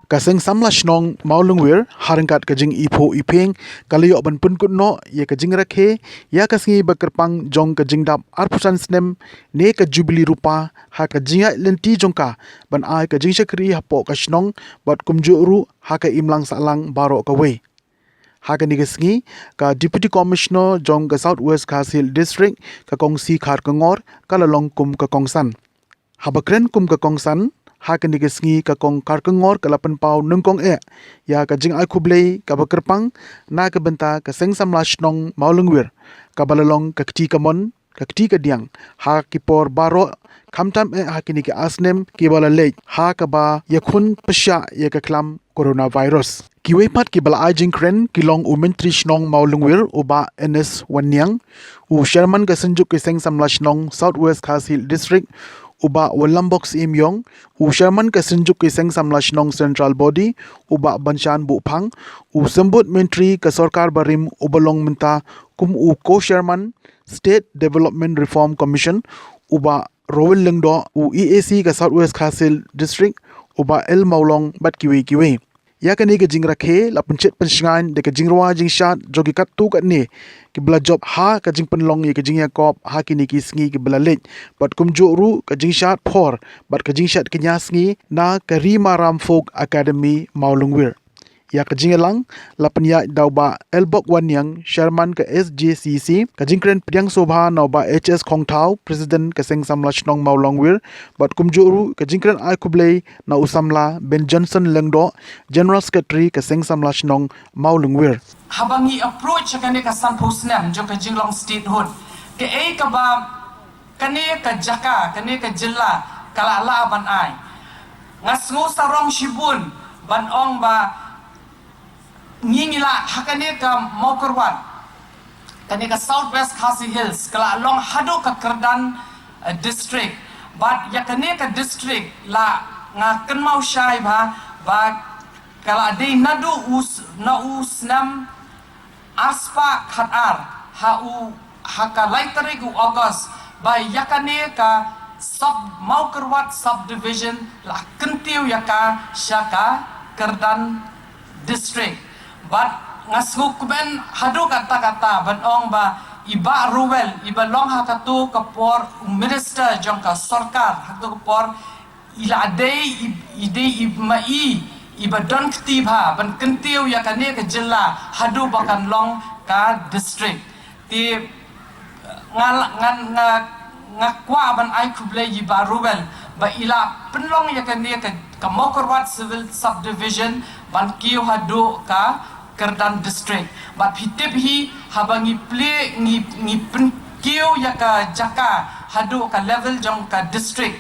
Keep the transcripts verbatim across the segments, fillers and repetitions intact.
Ka Seng Samla Shnong Mawlyngwiar, ha ryngkat ka jingiphuh iphieng, ka la ïoh ban pynkut noh ïa ka jingrakhe ïa ka sngi ba kyrpang jong ka jingdap arphew san snem ne ka Jubili Rupa, ha ka jingïaid lynti jong ka ban ai ka jingshakri hapoh ka shnong bad kumjuh ruh ha ka imlang sahlang baroh kawei. Ha kane ka sngi, ka Deputy Commissioner jong ka South West Khasi Hills District, ka Kong C Kharkongor, ka la long kum ka kongsan. Haba kren kum ka kongsan ha kane ka sngi, ka Kong Kharkongor ka la pynpaw nyngkong eh ïa ka jingai khublei kaba kyrpang na ka bynta ka Seng Samla Shnong Mawlyngwiar, kaba la long ka kti kamon, ka kti kadiang ha ki por baroh, khamtam eh ha kine ki ar snem kiba la leit, ha kaba ïakhun pyrshah ïa ka khlam coronavirus. Kiwei pat kiba la ai jingkren ki long u Myntri Shnong Mawlyngwiar, u Bah Ernest Wanniang, u Chairman ka Synjuk ki Seng Samla Shnong South West Khasi Hills District, u Bah Wanlambok Syiem Ïong, u Chairman ka Synjuk ki Seng Samla Shnong Central Body, u Bah Banshan Buhphang, u Symbud Myntri ka Sorkar Barim uba long mynta kum u Co-Chairman State Development Reform Commission, u Bah Rowell Lyngdoh, u E A C ka South West Khasi Hills District, u Bah L Mawlong bad kiwei kiwei. Ïa kane ka jingrakhe la pynshit pynshngaiñ da ka jingrwai jingshad jong ki katto katne kiba la jop ha ka jingpynlong ïa ka jingïakop ha kine ki sngi kiba la leit, bad kumjuh ruh ka jingshad por bad ka jingshad kñia sngi na ka Rimaram Folk Academy Mawlyngwiar. Ïa ka jingïalang la pynïaid da u Bah Elbok Wanniang, Chairman ka S J C C, ka jingkren pdiang sngewbha na u Bah H S Khongthaw, President ka Seng Samla Shnong Mawlyngwiar, bad kumjuh ruh ka jingkren ai khublei na u samla Ben Johnson Lyngdoh, General Secretary ka Seng Samla Shnong Mawlyngwiar. Haba ngi approach ïa kane ka sanphew snem jong ka jinglong statehood, kaei kaba kane ka jaka, kane ka jylla ka la lah ban ai, nga sngew sarong shibun ban ong ba ngi ngi lah ha kane ka Mawkyrwat, kane ka South West Khasi Hills, ka la long haduh ka kyrdan, eh, district. Bad ïa kane ka district la nga kynmaw shai bha ba ka la dei naduh u s-, na u snem arspah khatar, ha u, ha ka lai tarik u August, ba ïa kane ka sub, Mawkyrwat subdivision la kyntiew ïa ka sha ka kyrdan district. Bad nga sngewkmen haduh katta katta ban ong ba i Bah Rowell, iba long ha kato ka por u minister jong ka sorkar ha kato ka por, i la dei i, i dei i ma i, iba don kti bha ban kyntiew ïa kane ka jylla haduh ba kan long ka district. Te nga la, nga, nga, nga kwah ban ai khublei ïa i Bah Rowell ba i la pynlong ïa kane ka, ka Mawkyrwat Civil Subdivision ban kiew haduh ka kyrdan district. Bad phi tip hi, haba ngi plie, ngi, ngi pynkiew ïa ka jaka haduh ka level jong ka district,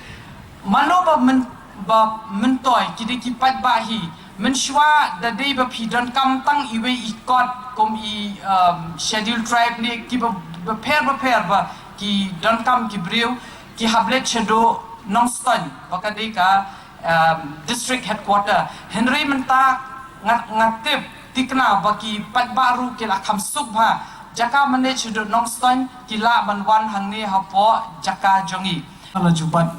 mano ba myn-, ba myntoi ki dei ki paidbah hi. Mynshuwa da dei ba phi donkam tang iwei i kot kum i, um, Schedule Tribe ne kiba bapher bapher ba ki donkam ki briew, ki hap leit shaduh Nongstoiñ ba ka dei ka, um, district headquarter. Hynrei mynta nga, nga tip thikna ba ki paidbah ruh ki la kham suk bha, jaka mynne shaduh Nongstoiñ ki lah ban wan hangne hapoh jaka jong ngi. Nga la ju bat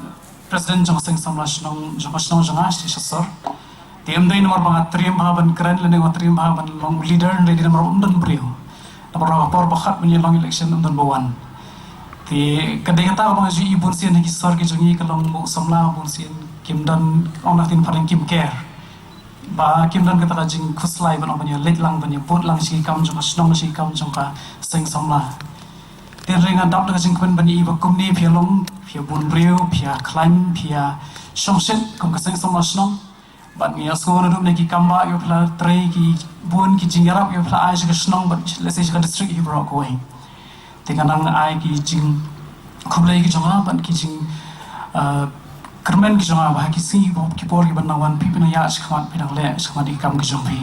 President jong ka Seng Samla Shnong, jong ka shnong jong nga, Shri Shasor. Te ym dei namar ba nga triem bha ban kren lane nga triem bha ban long leader, ym dei namar ba ym don briew. Namar ba ka por ba khat ban ïa long election ym don ba wan. Te ka dei kata kaba nga ju i bunsien ha ki sor ki jong ngi, ka long ba u samla bunsien kim don, ong na ka ktien phareng, kim care. Ba kim don kata ka jingkhuslai ban ong ban ïa leit lang, ban ïa bud lang sha ki kam jong ka shnong, sha ki kam jong ka Seng Samla. Te hynrei nga dap da ka jingkmen ban ïa i ba kumne phi ïa long, phi ïa bun briew, phi ïa khlaiñ, phi ïa shongshit kum ka Seng Samla Shnong. Bad ngi ïa sngew naduh mynne ki kam ba ïa phi la trei, ki bun ki jingïarap ïa phi la ai sha ka shnong bad lehse sha ka district hi baroh kawei. Te nga nang ai ki jingkhublei ki jong nga bad ki jing, eh, kyrmen ki jong nga ba ha ki sngi, ba ki por kiban nang wan, phi phin nang ïaid shakhmat, phi nang leh shakhmat ïa ki kam ki jong phi.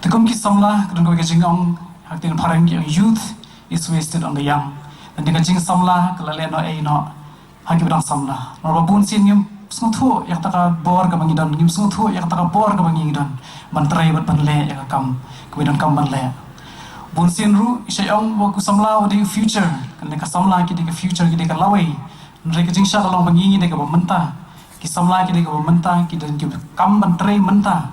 Te kum ki samla, ka don kawei ka jingong ha ka ktien phareng ki ong, youth is wasted on the young. Lane ka jingsamla ka la lehnoh ei noh ha kiba dang samla. Namar ba bunsien ngim sngewthuh ïa kata ka bor kaba ngi don, ngim sngewthuh ïa kata ka bor kaba ngi don ban trei bad ban leh ïa ka kam kaba ngi donkam ban leh. Bunsien ruh i shait ong ba u samla u dei u future, kane ka samla ki dei ka future, ki dei ka lawei. Hynrei ka jingshah ka long ba ngi ngi dei kaba mynta. Ki samla ki dei kaba mynta, ki don ki kam ban trei mynta.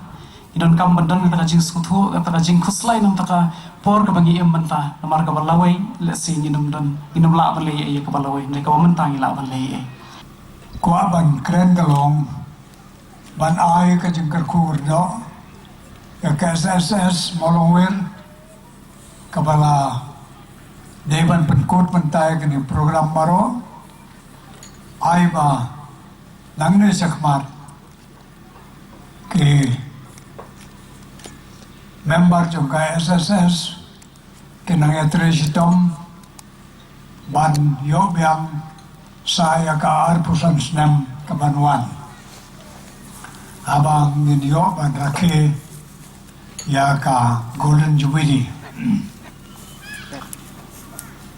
Ngi donkam ban don kata ka jingsngewthuh, kata ka jingkhuslai na kata ka por kaba ngi im mynta, namar kaba lawei lehse ngin ym don, ngin ym lah ban leh ei ei ïa kaba lawei, hynrei kaba mynta ngi lah ban leh ei ei. Kwah ban kren ka long ban ai ka jingkyrkhu kyrdoh ïa ka S S S Mawlongwir kaba la dei ban pynkut mynta ïa kane ka program baroh, ai ba nangne shakhmat ki member jong ka S S S ki nang ïatrei shitom ban ïoh biang sa ïa ka arphew san snem kaban wan, haba ngin ïoh ban rakhe ïa ka Golden Jubilee.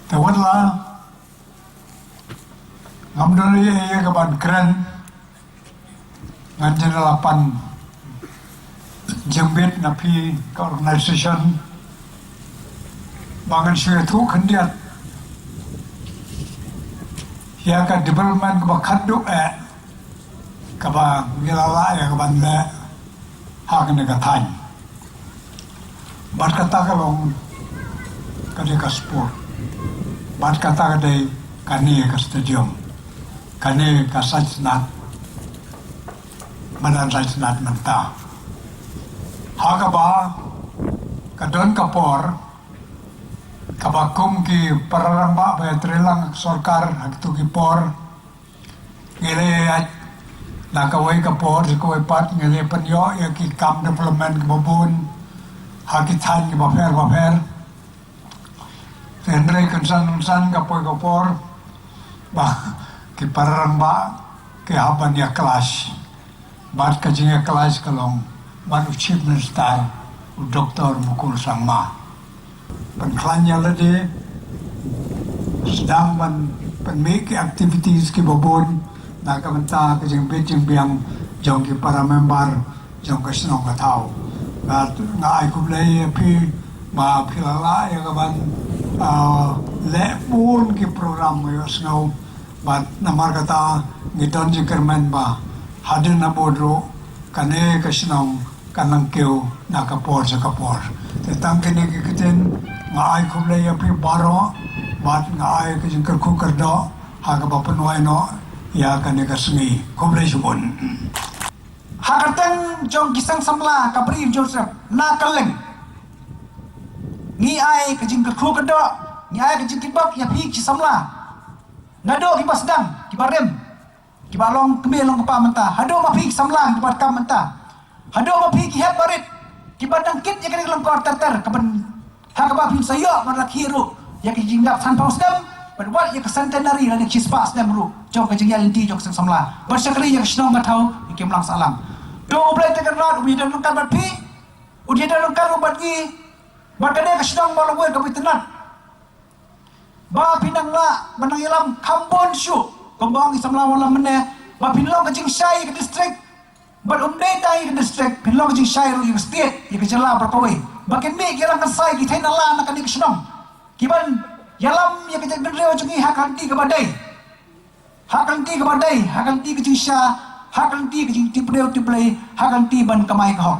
Te wat la ngam don ei ei kaban kren, ngan ïa la pan jingbit na phi ka organization ba ngan shu ïathuh khyndiat ïa ka development kaba khatduh eh kaba ngi la lah ïa kaban leh ha kane ka thaiñ. Bad kata ka long ka dei ka sport, bad kata ka dei kane ka stadium, kane ka saiñ sngewtynnat, madan saiñ sngewtynnat mynta. Ha kaba ka don ka por kaba kum ki para rangbah ba ïatrei lang ka sorkar ha kitu ki por, ngi la ïaid na kawei ka por sha kawei pat, ngi la pynïoh ïa ki kam development kiba bun ha ki thaiñ kiba pher ba pher. Hynrei kynsan kynsan ka poi ka por ba ki para rangbah ki hap ban ïa clash. Bad ka jingïa clash ka long bad u Chief Minister, u Doctor Mukul Sangma. Pynkhlaiñ ïa lade, sdang ban pynmih ki activities kiba bun na ka bynta ka jingbit jingbiang jong ki para member jong ka shnong ka thaw. Nga, nga ai khublei ïa phi ba phi la lah ïa kaban, ah, leh bun ki program ïohsngew. Bad namar kata ngi don jingkyrmen ba hadien nabud ruh kane ka shnong kan nang kiew na ka por sha ka por. Te tang kine ki ktien, nga ai khublei ïa phi baroh bad nga ai ka jingkyrkhu kyrdoh ha kaba pynwai noh ïa kane ka sngi. Khublei shibun. Ha ka kyrteng jong ki seng samla ka Bri Joseph na Kylleng, ngi ai ka jingkyrkhu kyrdoh, ngi ai ka jingkitbok ïa phi ki samla. Naduh kiba sdang, kiba rim, kiba long kmie long kpa mynta, haduh ma phi ki samla kiba donkam mynta, haduh ma phi ki hep barit kiba dang kit ïa kane ka lyngkor ter ter, kaban ha kaba phin sa ïoh ban rakhe ruh ïa ka jingdap sanphew snem, bad wat ïa ka centenary lane shispah snem ruh jong ka jingïaid lynti jong ka seng samla, bad shakri ïa ka shnong ka thaw ïa ki imlang sahlang. To U Blei te Kynrad u ïadon ryngkat bad phi, u ïadon ryngkat ruh bad ngi, bad kane ka shnong Mawlongwir kaba itynnad. Ba phin nang lah ban nang ïalam kham bun shuh, kumba ong i samla Wanlam mynne, ba phin long ka jingshai ïa ka district, bad ym dei tang ïa ka district, phin long ka jingshai ruh ïa ka state, ïa ka jylla baroh kawei. Ba kin mih ki rangkynsai, ki thei nala na kane ka shnong, kiban ïalam ïa ka jaitbynriew jong ngi ha ka lynti kaba dei. Ha ka lynti kaba dei, ha ka lynti ka jingshisha, ha ka lynti ka jingtip briew tip Blei, ha ka lynti ban kamai ka hok.